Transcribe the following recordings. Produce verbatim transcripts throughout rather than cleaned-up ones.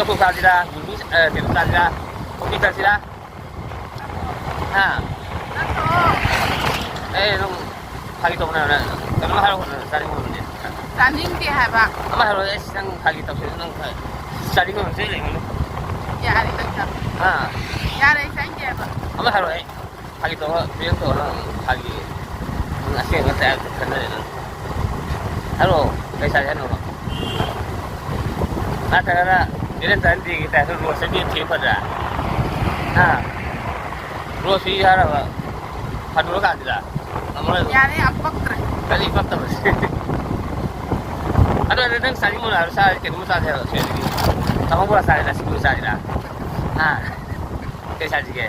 ꯆꯥꯛ ꯆꯥꯁꯤꯔꯥ? ꯃꯤꯃꯤ, ꯑ, ꯀꯩꯅꯣ ꯆꯥꯁꯤꯔꯥ? ꯀꯣꯐꯤ ꯆꯥꯁꯤꯔꯥ? ꯍꯥ? ꯑꯦ, ꯅꯪ ꯐꯥꯒꯤ ꯇꯧꯕꯅꯦ, ꯅꯪ ꯀꯩꯅꯣꯝ ꯍꯥꯏꯔꯛꯑꯣ, ꯅꯪ ꯆꯥꯅꯤꯡꯕ ꯉꯝꯗꯦ꯫ ꯆꯥꯅꯤꯡꯗꯦ ꯍꯥꯏꯕ꯫ ꯑꯃ ꯍꯥꯏꯔꯛꯑꯣ, ꯑꯦ, ꯅꯪ ꯐꯥꯒꯤ ꯇꯧꯁꯦ, ꯅꯪ ꯐꯥꯒꯤ ꯆꯥꯅꯤꯡꯕ ꯉꯝꯗꯦ, ꯂꯩꯒꯅꯨ꯫ ꯌꯥꯔꯦ, ꯅꯪ ꯆꯥ-, ꯍꯥ? ꯌꯥꯔꯦ, ꯆꯥꯅꯤꯡꯗꯦ ꯍꯥꯏꯕ꯫ ꯑꯃ ꯍꯥꯏꯔꯛꯑꯣ, ꯑꯩ ꯐꯥꯒꯤ ꯇꯧꯔ, prank ꯇꯧꯔ, ꯐꯥꯒꯤ꯫ ꯅꯪ ꯑꯁꯦꯡꯕ type ꯇ ꯈꯟꯅꯔꯦ ꯅꯪ꯫ ꯍꯥꯏꯔꯛꯑꯣ, ꯀꯩ ꯆꯥꯁꯦ ꯍꯥꯏꯅꯣꯕ? ꯅꯠꯇ꯭ꯔꯒꯅ Valentine Day ꯒꯤ type ꯇ rose ꯑꯃ ꯊꯦꯡ ꯐꯗ꯭ꯔꯥ? ꯍꯥ? Rose ꯄꯤꯒꯦ ꯍꯥꯏꯔꯕ? ꯍꯟꯅꯨꯔꯀꯥꯟꯁꯤꯗ? ꯉꯝꯃꯔꯣꯏꯕ? ꯌꯥꯔꯦ, ꯌꯥꯝ ꯄꯛꯇ꯭ꯔꯦ꯫ ꯀꯔꯤ ꯄꯛꯇꯕꯁꯦ? ꯑꯗꯣ ꯅꯪ ꯆꯥꯅꯤꯡꯕ ꯂꯥꯛꯑ ꯆꯥꯔꯁꯤ, ꯀꯩꯅꯣꯝꯃ ꯆꯥꯁꯦ ꯍꯥꯏꯔꯣ, ꯁꯤꯗꯒꯤ꯫ ꯀꯥꯡꯍꯧ ꯕꯣꯔꯥ ꯆꯥꯁꯤꯔꯥ, ꯁꯤꯡꯖꯨ ꯆꯥꯁꯤꯔꯥ? ꯍꯥ? ꯀꯩ ꯆꯥꯁꯤꯒꯦ?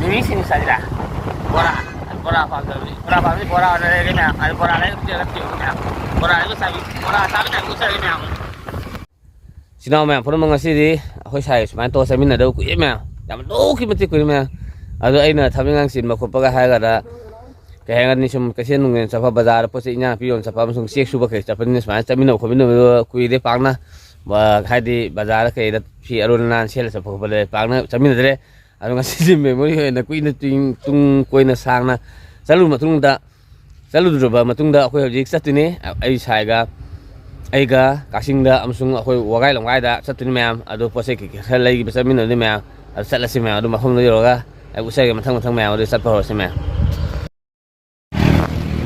ꯃꯤꯃꯤ ꯁꯤꯡꯖꯨ ꯆꯥꯁꯤꯔꯥ? ꯕꯣꯔꯥ꯫ ꯕꯣꯔꯥ ꯄꯥꯝꯗꯕꯅꯤ꯫ ꯕꯣꯔꯥ ꯄꯥꯝꯗꯕꯅꯤ, ꯕꯣꯔꯥ ꯑꯣꯏꯅ ꯂꯩꯔꯒꯦ ꯃꯌꯥꯝ꯫ ꯑꯗꯨ ꯕꯣꯔꯥ ꯂꯩꯔꯒ ꯄꯤꯖꯔꯒ ꯊꯤꯔꯨꯔꯣ ꯃꯌꯥꯝ꯫ ꯕꯣꯔꯥ ꯂꯩꯔꯒ ꯆꯥꯕꯤ-, ꯕꯣꯔꯥ ꯆꯥꯕꯤ ꯃꯌꯥꯝ ꯎꯠꯆꯔꯒꯦ ꯃꯌꯥꯝ꯫ ꯏꯆꯤꯟ ꯏꯅꯥꯎ ꯃꯌꯥꯝ ꯄꯨꯝꯅꯃꯛ, ꯉꯁꯤꯗꯤ ꯑꯩꯈꯣꯏ ꯁꯥꯏ ꯁꯨꯃꯥꯏꯅ ꯇꯧꯔ ꯆꯠꯃꯤꯟꯅꯗꯕ ꯀꯨꯏꯔꯦ ꯃꯌꯥꯝ꯫ ꯌꯥꯝ ꯑꯗꯨꯛꯀꯤ ꯃꯇꯤꯛ ꯀꯨꯏꯔꯦ ꯃꯌꯥꯝ꯫ ꯑꯗꯣ ꯑꯩꯅ ꯊꯕꯛ ꯏꯪꯈꯥꯡ ꯆꯤꯟꯕ ꯈꯣꯠꯄꯒ ꯍꯥꯏꯔꯒꯅ ꯀꯩ ꯍꯥꯏꯒꯅꯤ, ꯁꯨꯝ ꯀꯩꯊꯦꯜ ꯅꯨꯡꯊꯦꯜ ꯆꯠꯄ, ꯕꯖꯥꯔꯗ ꯄꯣꯠ ꯆꯩ ꯏꯟꯖꯥꯡ ꯅꯥꯄꯤ ꯌꯣꯟ ꯆꯠꯄ ꯑꯃꯁꯨꯡ ꯆꯦꯛ ꯁꯨꯕ ꯀꯩ ꯆꯠꯄꯅꯤꯅ ꯁꯨꯃꯥꯏꯅ ꯆꯠꯃꯤꯟꯅꯕ ꯈꯣꯠꯃꯤꯟꯅꯕꯗꯣ ꯀꯨꯏꯔꯦ ꯄꯥꯛꯅ꯫ ꯕ-, ꯍꯥꯏꯗꯤ ꯕꯖꯥꯔꯗ ꯀꯩꯗ ꯐꯤ ꯑꯔꯨ ꯑꯔꯥꯟ ꯁꯦꯠꯂ ꯆꯠꯄ ꯈꯣꯠꯄꯗ ꯄꯥꯛꯅ ꯆꯠꯃꯤꯟꯅꯗ꯭ꯔꯦ꯫ ꯑꯗꯣ ꯉꯁꯤꯗꯤ memory ꯑꯣꯏꯅ ꯀꯨꯏꯅ ꯇꯨꯡ-, ꯇꯨꯡ ꯀꯣꯏꯅ ꯁꯥꯡꯅ ꯆꯠꯂꯨꯔ ꯃꯇꯨꯡꯗ, ꯆꯠꯂꯨꯗ꯭ꯔꯕ ꯃꯇꯨꯡꯗ ꯑꯩꯈꯣꯏ ꯍꯧꯖꯤꯛ ꯆꯠꯇꯣꯏꯅꯦ꯫ ꯑꯩ ꯁꯥꯏꯒ, ꯑꯩꯒ ꯀꯛꯆꯤꯡꯗ ꯑꯃꯁꯨꯡ ꯑꯩꯈꯣꯏ ꯋꯥꯒꯥꯏ ꯂꯝꯒꯥꯏꯗ ꯆꯠꯇꯣꯏꯅꯦ ꯃꯌꯥꯝ꯫ ꯑꯗꯣ ꯄꯣꯠ ꯆꯩ ꯀꯩꯀꯩ ꯈꯔ ꯂꯩꯈꯤꯕ ꯆꯠꯃꯤꯟꯅꯗꯣꯏꯅꯦ ꯃꯌꯥꯝ꯫ ꯑꯗꯨ ꯆꯠꯂꯁꯤ ꯃꯌꯥꯝ꯫ ꯑꯗꯨ ꯃꯐꯝꯗꯣ ꯌꯧꯔꯒ ꯑꯩ ꯎꯠꯆꯔꯒꯦ ꯃꯊꯪ ꯃꯊꯪ ꯃꯌꯥꯝ꯫ ꯑꯗꯨ ꯆꯠꯄ ꯍꯧꯔꯁꯤ ꯃꯌꯥꯝ꯫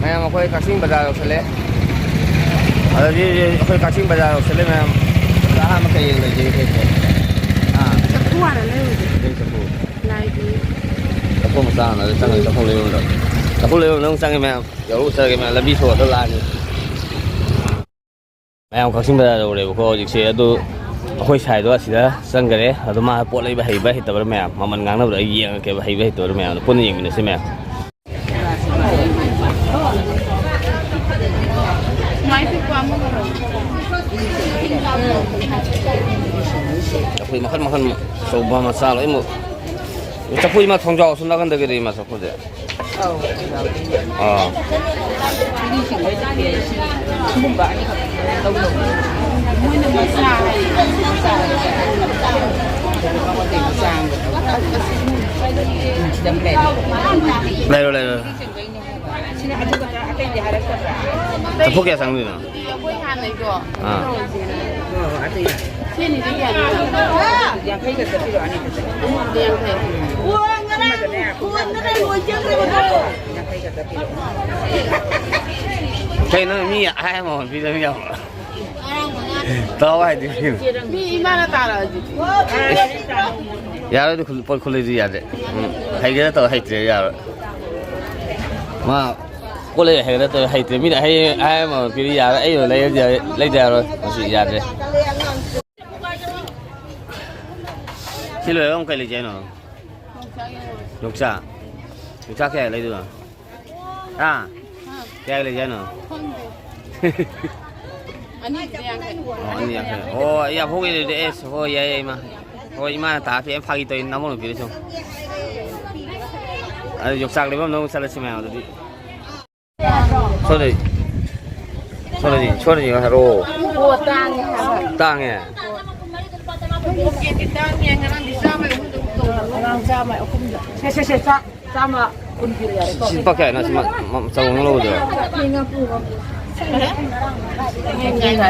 ꯃꯌꯥꯝ, ꯑꯩꯈꯣꯏ ꯀꯛꯆꯤꯡ ꯕꯖꯥꯔ ꯌꯧꯁꯜꯂꯦ꯫ ꯑꯗꯨꯗꯤ ꯑꯩꯈꯣꯏ ꯀꯛꯆꯤꯡ ꯕꯖꯥꯔ ꯌꯧꯁꯜꯂꯦ ꯃꯌꯥꯝ꯫ ꯑꯗ ꯑꯍꯥꯟꯕ ꯀꯩ ꯌꯦꯡ ꯂꯩꯒꯦ ꯑꯩꯈꯣꯏꯁꯦ? ꯑꯥ꯫ ꯆꯐꯨ ꯍꯥꯟꯅ ꯂꯩꯔꯨꯒꯦ꯫ ꯀꯩ ꯆꯐꯨ? ꯂꯥꯏꯒꯤ꯫ ꯆꯐꯨ ꯃꯆꯥ ꯍꯥꯟꯅ ꯑꯗꯨ ꯆꯪꯉꯦ, ꯆꯐꯨ ꯂꯩꯕꯝꯗ꯫ ꯆꯐꯨ ꯂꯩꯕꯝꯗ ꯑꯃꯨꯛ ꯆꯪꯉꯦ ꯃꯌꯥꯝ꯫ ꯌꯧꯔꯛꯎ ꯆꯠꯂꯒꯦ ꯃꯌꯥꯝ꯫ ꯂꯝꯕꯤ ꯁꯣꯔꯣꯛꯇ ꯂꯥꯛꯑꯅꯤ꯫ ꯃꯌꯥꯝ, ꯀꯛꯆꯤꯡ ꯕꯖꯥꯔ ꯌꯧꯔꯦꯕꯀꯣ ꯍꯧꯖꯤꯛꯁꯦ꯫ ꯑꯗꯨ ꯑꯩꯈꯣꯏ ꯁꯥꯏꯗꯣ ꯑꯁꯤꯗ ꯆꯪꯈꯔꯦ꯫ ꯑꯗꯣ ꯃꯥ ꯄꯣꯠ ꯂꯩꯕ ꯍꯩꯕ꯭ꯔꯥ ꯍꯩꯇꯕ꯭ꯔꯥ ꯃꯌꯥꯝ, ꯃꯃꯜ ꯉꯥꯡꯅꯕꯗꯣ ꯑꯩ ꯌꯦꯡꯉꯛꯀꯦꯕ, ꯍꯩꯕ꯭ꯔꯥ ꯍꯩꯇꯕ꯭ꯔꯥ ꯃꯌꯥꯝꯗꯣ ꯄꯨꯟꯅ ꯌꯦꯡꯃꯤꯟꯅꯁꯤ ꯃꯌꯥꯝ꯫ ꯆꯐꯨ ꯃꯈꯜ ꯃꯈꯜ, ꯑꯆꯧꯕ ꯃꯆꯥ ꯂꯣꯏꯅꯃꯛ꯫ ꯆꯐꯨ ꯏꯃꯥ ꯊꯣꯡꯖꯥꯎ ꯑꯁꯣꯝ ꯅꯥꯀꯟꯗꯒꯤꯗꯤ ꯏꯃꯥ ꯆꯐꯨꯁꯦ꯫ ꯑꯧ, ꯊꯣꯡꯖꯥꯎꯗꯒꯤ꯫ ꯑꯥ꯫ ꯁꯤꯒꯨꯝꯕ ꯑꯅꯤꯈꯛ ꯂꯧꯖꯧ꯫ ꯂꯩꯔꯣ, ꯂꯩꯔꯣ꯫ ꯆꯐꯨ ꯀꯌꯥ ꯆꯪꯗꯣꯏꯅꯣ? ꯑꯥ꯫ ꯁꯤꯅꯤꯗꯤ ꯀꯌꯥꯅꯣ? ꯌꯥꯡꯈꯩꯒ ꯆꯠꯄꯤꯔꯣ, ꯑꯅꯤꯗꯨꯗ꯫ ꯌꯥꯡꯈꯩ꯫ ꯀꯩꯅꯣ ꯃꯤ ꯑꯍꯥꯏ ꯃꯃꯜ ꯄꯤꯗꯕ ꯌꯥꯕ꯭ꯔꯣ? ꯇꯥꯎ ꯍꯥꯏꯗꯤ꯫ ꯃꯤ ꯏꯃꯥꯅ ꯇꯥꯔꯛꯑꯗꯤ꯫ ꯌꯥꯔꯣꯏꯗ, ꯈꯨꯜ-, ꯄꯣꯠ ꯈꯨꯠꯂꯩꯗꯤ ꯌꯥꯗꯦ꯫ ꯎꯝ, ꯍꯩꯒꯦꯔꯥ ꯇꯧ, ꯍꯩꯇ꯭ꯔꯦ ꯌꯥꯔꯣꯏ꯫ ꯃꯥ ꯄꯣꯠ ꯂꯩ ꯍꯩꯒꯦꯔꯥ ꯇꯧ, ꯍꯩꯇ꯭ꯔꯦ꯫ ꯃꯤꯅ ꯑꯍꯩ, ꯑꯍꯥꯏ ꯑꯃ ꯄꯤꯔꯤ ꯌꯥꯔꯣꯏ, ꯑꯩ ꯑꯣꯏꯅ ꯂꯩꯔꯗꯤ ꯌꯥꯔꯣꯏ, ꯂꯩꯗ ꯌꯥꯔꯣꯏ꯫ ꯃꯁꯤ ꯌꯥꯗ꯭ꯔꯦ꯫ ꯁꯤ ꯂꯣꯏꯔꯒ ꯑꯃꯨꯛ ꯀꯩ ꯂꯩꯁꯦ ꯍꯥꯏꯅꯣ? ꯌꯣꯡꯆꯥꯛ꯫ ꯌꯣꯡꯆꯥꯛ ꯀꯌꯥ ꯂꯩꯗꯣꯏꯅꯣ? ꯍꯥ? ꯀꯌꯥ ꯂꯩꯁꯦ ꯍꯥꯏꯅꯣ? ꯈꯪꯗꯦ꯫ ꯑꯅꯤꯁꯤꯗ ꯌꯥꯡꯈꯩ꯫ ꯑꯣ, ꯑꯅꯤ ꯌꯥꯡꯈꯩ꯫ ꯑꯣ, ꯑꯩ ꯌꯥꯝ ꯍꯣꯡꯉꯦ ꯑꯗꯨꯗꯤ꯫ ꯑꯦꯁ, ꯍꯣꯏ, ꯌꯥꯏ, ꯌꯥꯏ, ꯏꯃꯥ꯫ ꯍꯣꯏ, ꯏꯃꯥꯅ ꯇꯥ ꯄꯤ-, ꯐꯥꯒꯤ ꯇꯧꯔꯤ, ꯅꯃꯧꯅ ꯄꯤꯔꯁꯤ꯫ ꯑꯗꯨ ꯌꯣꯡꯆꯥꯛ ꯂꯩꯐꯝꯗ ꯑꯃꯨꯛ ꯆꯠꯂꯁꯤ ꯃꯌꯥꯝ ꯑꯗꯨꯗꯤ꯫ ꯁꯣꯝꯗꯩ-, ꯁꯣꯝꯗꯩ-, ꯁꯣꯝꯗꯩ ꯌꯦꯡꯉꯣ ꯍꯥꯏꯔꯛꯑꯣ꯫ ꯑꯣ, ꯇꯥꯡꯉꯦ ꯍꯥꯏꯕ꯫ ꯇꯥꯡꯉꯦ? ꯄꯣꯠꯀꯤꯗꯤ ꯇꯥꯡꯉꯦ, ꯉꯔꯥꯡꯗꯤ ꯆꯥꯝꯃꯩ ꯑꯍꯨꯝꯗ ꯇꯧꯔꯦ꯫ ꯉꯔꯥꯡ ꯆꯥꯝꯃꯩ ꯑꯍꯨꯝꯗ꯫ ꯁꯦ, ꯁꯦ, ꯁꯦ, ꯆꯥ-, ꯆꯥꯝꯃ ꯀꯨꯟ ꯄꯤꯔꯒꯦ, ꯌꯥꯔꯦꯀꯣ? ꯁꯤ ꯂꯨꯄꯥ ꯀꯌꯥꯅꯣ? ꯁꯤ ꯃ-, ꯃ-, ꯆꯥꯎꯕ ꯑꯃ ꯂꯧꯔꯨꯁꯤꯔꯣ? ꯀꯩꯅꯣ?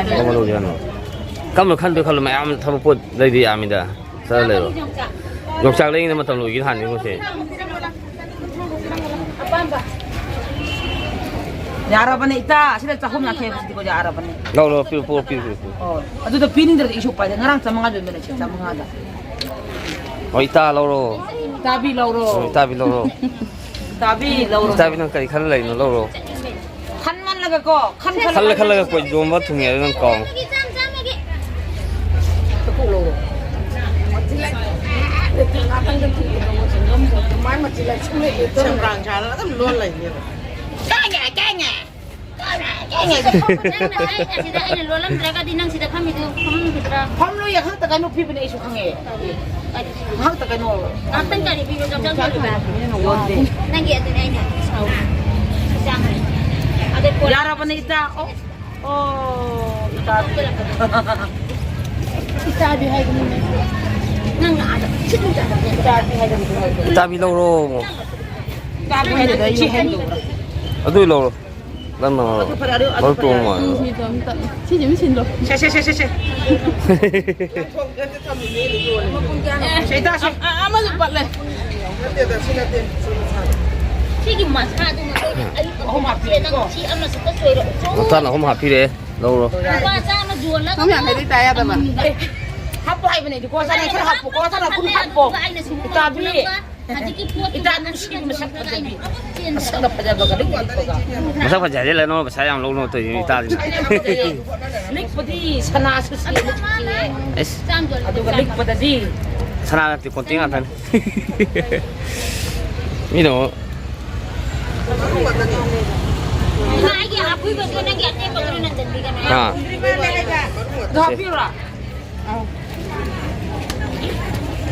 ꯀꯩꯅꯣ ꯂꯧꯒꯦ ꯍꯥꯏꯅꯣ? ꯀꯔꯝꯕ ꯈꯟꯗꯣꯏ ꯈꯜꯂꯣ, ꯃꯌꯥꯝ ꯊꯕꯛ ꯄꯣꯠ ꯂꯩꯗꯤ ꯌꯥꯝꯃꯤꯗ꯫ ꯆꯠꯂ ꯂꯩꯔꯣ꯫ ꯌꯣꯡꯆꯥꯛ ꯂꯩꯔꯤꯉꯩꯗ ꯃꯇꯝ ꯂꯣꯏꯈꯤꯅ ꯍꯥꯟꯅꯤ ꯃꯣꯏꯁꯦ꯫ ꯌꯥꯔꯕꯅꯦ, ꯏꯇꯥ, ꯁꯤꯗ ꯆꯍꯨꯝ ꯌꯥꯡꯈꯩ ꯍꯥꯏꯕꯁꯤꯗꯤꯀꯣ, ꯌꯥꯔꯕꯅꯦ꯫ ꯂꯧ, ꯂꯧ, ꯄꯤꯔꯣ, ꯄꯤꯔꯣ, ꯄꯤꯔꯣ, ꯄꯤꯔꯣ, ꯄꯤꯔꯣ꯫ ꯍꯣꯏ꯫ ꯑꯗꯨꯗ ꯄꯤꯅꯤꯡꯗ꯭ꯔꯗꯤ ꯏꯁꯨ ꯎꯄꯥꯏ ꯂꯩ꯫ ꯉꯔꯥꯡ ꯆꯥꯝꯃꯉꯥ ꯌꯣꯟꯕꯅꯦ, ꯁꯤ ꯆꯥꯝꯃꯉꯥꯗ꯫ ꯍꯣꯏ, ꯏꯇꯥ, ꯂꯧꯔꯣ꯫ ꯏꯇꯥꯕꯤ ꯂꯧꯔꯣ꯫ ꯍꯣꯏ, ꯏꯇꯥꯕꯤ, ꯂꯧꯔꯣ꯫ ꯏꯇꯥꯕꯤ ꯂꯧꯔꯣ꯫ ꯏꯇꯥꯕꯤ, ꯅꯪ ꯀꯔꯤ ꯈꯜꯂ ꯂꯩꯔꯤꯅꯣ? ꯂꯧꯔꯣ꯫ ꯈꯟꯃꯜꯂꯒꯀꯣ, ꯈꯟ ꯈꯜꯂ ꯈꯜꯂꯒ ꯈꯜꯂꯒ ꯀꯣꯏ ꯌꯣꯝꯕ ꯊꯨꯡꯉꯦ ꯑꯗꯨ ꯅꯪ ꯀꯥꯎ꯫ ꯁꯦꯝꯕ꯭ꯔꯥꯡ ꯁꯥꯔꯒ ꯑꯗꯨꯝ ꯂꯣꯟ ꯂꯩꯅꯦꯕ꯫ ꯀꯥꯏꯅꯦ, ꯀꯥꯏꯅꯦ꯫ ꯀꯥꯏꯅꯦ, ꯀꯥꯏꯅꯦ꯫ ꯅꯪꯅ ꯍꯥꯏꯔꯤꯁꯦ ꯁꯤꯗ ꯑꯩꯅ ꯂꯣꯜꯂꯝꯗ꯭ꯔꯒꯗꯤ ꯅꯪ ꯁꯤꯗ ꯐꯝꯃꯤꯗꯨ ꯐꯝꯃꯝꯈꯤꯗ꯭ꯔꯥ? ꯐꯝꯂꯣꯏꯌꯦ, ꯉꯥꯏꯍꯥꯛꯇ ꯀꯩꯅꯣ ꯄꯤꯕꯅꯦ, ꯑꯩꯁꯨ ꯈꯪꯉꯦ꯫ ꯉꯥꯏꯍꯥꯛꯇ ꯀꯩꯅꯣ꯫ ꯉꯥꯏꯍꯥꯛꯇꯪ ꯀꯔꯤ ꯄꯤꯕ? ꯆꯞ ꯆꯞ ꯌꯣꯟꯗꯦ꯫ ꯅꯪꯒꯤ ꯑꯗꯨꯅꯦ ꯑꯩꯅ ꯁꯥꯎ-, ꯆꯥꯝꯃ꯫ ꯑꯗꯩ ꯀꯣꯟ- ꯌꯥꯔꯕꯅꯦ, ꯏꯇꯥ꯫ ꯑꯣ꯫ ꯑꯣ꯫ ꯏꯇꯥꯕꯤ ꯍꯥꯏꯒꯅꯨꯅꯦ꯫ ꯅꯪ ꯑꯥꯗ ꯁꯤꯠꯂꯨ ꯆꯠꯂꯒꯦ꯫ ꯏꯇꯥꯕꯤ ꯍꯥꯏꯒꯅꯨ꯫ ꯏꯇꯥꯕꯤ ꯂꯧꯔꯣ꯫ ꯏꯇꯥꯕꯤ ꯍꯥꯏꯒꯅꯨ꯫ ꯁꯤ ꯍꯥꯏꯒꯅꯨ꯫ ꯑꯗꯨ ꯂꯧꯔꯣ꯫ ꯅꯪꯅ ꯑꯗꯨ ꯐꯔꯦ, ꯑꯗꯨ, ꯑꯗꯨ ꯃꯔꯨ ꯐꯔꯦ꯫ ꯇꯣꯡꯉ ꯃꯥꯜꯂꯦ꯫ ꯁꯤꯁꯦ ꯑꯝꯇ, ꯁꯤꯁꯦ ꯑꯃ ꯁꯤꯜꯂꯣ꯫ ꯁꯦ, ꯁꯦ, ꯁꯦ, ꯁꯦ, ꯁꯦ꯫ ꯁꯦ, ꯏꯇꯥ, ꯁꯦ꯫ ꯑ-, ꯑ-, ꯑꯃꯁꯨ ꯄꯠꯂꯦ꯫ ꯅꯠꯇꯦꯗ, ꯁꯤ ꯅꯠꯇꯦ, ꯁꯣꯏꯕ ꯁꯥꯔꯦ꯫ ꯁꯤꯒꯤ ꯃꯁꯥꯗꯨꯅ ꯑꯩꯅ ꯑꯍꯨꯝ ꯍꯥꯞꯄꯤꯔꯦꯀꯣ꯫ ꯁꯤ ꯑꯃꯁꯨ ꯀꯠꯆꯣꯏꯔꯣ? ꯃꯇꯥꯟ ꯑꯍꯨꯝ ꯍꯥꯞꯄꯤꯔꯦ, ꯂꯧꯔꯣ꯫ ꯂꯨꯄꯥ ꯆꯥꯝꯃ ꯌꯣꯜꯂꯒ ꯆꯍꯨꯝ ꯌꯥꯡꯈꯩꯗꯤ ꯇꯥ ꯌꯥꯗꯕ꯫ ꯑꯃꯃꯝꯗ ꯑꯦ, ꯍꯥꯞꯄꯣ ꯍꯥꯏꯕꯅꯦ, ꯑꯩꯗꯤ ꯀꯣ ꯆꯥꯅ ꯈꯔ ꯍꯥꯞꯄꯣ, ꯀꯣ ꯆꯥꯅ ꯀꯨꯟ ꯍꯥꯞꯄꯣ꯫ ꯑꯗꯨꯒ ꯑꯩꯅ ꯁꯨꯝ ꯏꯇꯥꯕꯤ꯫ ꯄꯨꯔꯛꯄ ꯍꯧꯖꯤꯛꯀꯤ ꯄꯣꯠꯇꯨꯗ ꯏꯇꯥ ꯅꯨꯡꯁꯤꯕꯤ ꯃꯁꯛ ꯐꯖꯕꯤ꯫ ꯃꯁꯛꯅ ꯐꯖꯕꯒ ꯂꯤꯛꯄꯒ꯫ ꯃꯁꯛ ꯐꯖꯩ ꯍꯥꯏꯖꯤꯜꯂꯦ, ꯅꯪ ꯄꯩꯁꯥ ꯌꯥꯝ ꯂꯧꯅꯨ ꯇꯧꯔꯤꯁꯦ ꯏꯇꯥꯁꯤꯅ꯫ ꯂꯤꯛꯄꯗꯤ ꯁꯅꯥꯁꯨ ꯁꯤꯔꯦ꯫ ꯑꯩꯁ꯫ ꯑꯗꯨꯒ ꯂꯤꯛꯄꯗꯗꯤ꯫ ꯁꯅꯥ ꯅꯠꯇꯦ, ꯀꯣꯟꯇꯦꯛ ꯉꯥꯛꯇꯅꯤ꯫ ꯃꯤꯅ ꯑꯃꯨꯛ ꯃꯥꯒꯤ ꯑꯀꯨꯏꯕꯗꯣ ꯅꯪꯒꯤ ꯑꯇꯦꯟꯕꯗꯨꯅ ꯅꯟꯖꯟꯕꯤꯒꯅꯨ꯫ ꯑꯥ꯫ ꯑꯗꯣ ꯍꯥꯞꯄꯤꯔꯣ?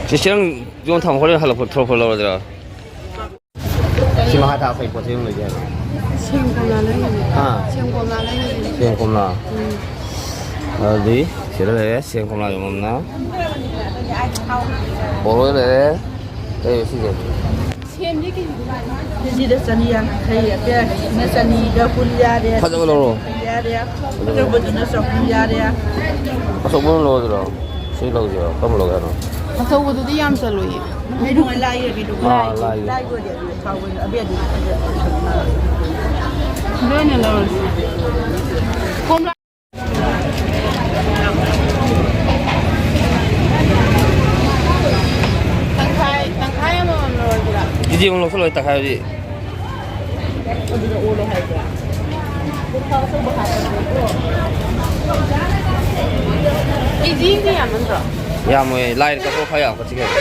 ꯁꯤꯁꯇꯔ, ꯅꯪ ꯌꯣꯟ ꯊꯝꯃꯣ, ꯍꯣꯔꯦꯟ ꯍꯜꯂꯛꯄ ꯊꯣꯛꯂꯛꯄ ꯂꯧꯔꯗ꯭ꯔꯣ? ꯁꯤ ꯃꯈꯥ ꯊꯥ ꯀꯩ ꯄꯣꯠ ꯆꯩ ꯑꯃ ꯂꯩꯒꯦ ꯍꯥꯏꯅꯣ? ꯁꯦꯝ ꯀꯣꯝꯂꯥ ꯂꯩꯔꯤꯅꯦ꯫ ꯍꯥ? ꯁꯦꯝ ꯀꯣꯝꯂꯥ ꯂꯩꯔꯤꯅꯦ꯫ ꯁꯦꯝ ꯀꯣꯝꯂꯥ꯫ ꯎꯝ꯫ ꯑꯗꯨꯗꯤ ꯁꯤꯗ ꯂꯩꯔꯦ, ꯁꯦꯝ ꯀꯣꯝꯂꯥ ꯌꯣꯟꯐꯝꯅ꯫ ꯕꯣꯔꯣꯏ ꯂꯩꯔꯦ꯫ ꯀꯩ ꯁꯤꯁꯦ? ꯁꯦꯝꯗꯤ ꯀꯦꯖꯤꯗ ꯀꯌꯥꯅꯣ? ꯀꯦꯖꯤꯗ ꯆꯅꯤ ꯌꯥꯡꯈꯩ, ꯑꯇꯦꯛꯄꯁꯤꯅ ꯆꯅꯤꯒ ꯀꯨꯟ ꯌꯥꯔꯦ꯫ ꯐꯖꯕ ꯂꯧꯔꯣ꯫ ꯌꯥꯔꯦ꯫ ꯑꯆꯧꯕꯗꯨꯅ ꯆꯍꯨꯝ ꯌꯥꯔꯦ꯫ ꯑꯆꯧꯕ ꯑꯃ ꯂꯧꯔꯁꯤꯔꯣ? ꯁꯤ ꯂꯧꯁꯤꯔꯣ? ꯀꯔꯝꯕ ꯂꯧꯒꯦ ꯍꯥꯏꯅꯣ? ꯑꯆꯧꯕꯗꯨꯗꯤ ꯌꯥꯝ ꯆꯜꯂꯣꯏꯌꯦ꯫ ꯂꯩꯔꯨ ꯂꯥꯏꯒꯤ ꯑꯗꯨ ꯑꯥ, ꯂꯥꯏꯒꯤ꯫ ꯂꯥꯏꯒꯤ ꯑꯣꯏꯔꯗꯤ ꯑꯗꯨ ꯊꯥꯎ ꯑꯣꯏꯅ ꯑꯕꯦ ꯑꯗꯨ ꯐꯖꯅ ꯂꯣꯏꯅ ꯂꯧꯔꯁꯤ꯫ ꯀꯣꯝꯂꯥ꯫ ꯇꯪꯈꯥꯏ, ꯇꯪꯈꯥꯏ ꯑꯃꯃꯝ ꯂꯧꯔꯁꯤꯔꯥ? ꯀꯦꯖꯤ ꯑꯃ ꯂꯧꯁꯤꯜꯂꯣ, ꯇꯪꯈꯥꯏꯗꯤ꯫ ꯑꯗꯨꯗ ꯑꯣꯜꯂꯣ ꯍꯥꯏꯕ꯭ꯔꯥ? ꯀꯦꯖꯤ ꯑꯃꯗꯤ ꯌꯥꯝꯃꯟꯗ꯭ꯔꯣ? ꯌꯥꯝꯃꯣꯏ, ꯂꯥꯏꯗ ꯀꯠꯊꯣꯛ ꯈꯔ ꯌꯥꯝ ꯀꯠꯁꯤ ꯀꯩꯅꯣ꯫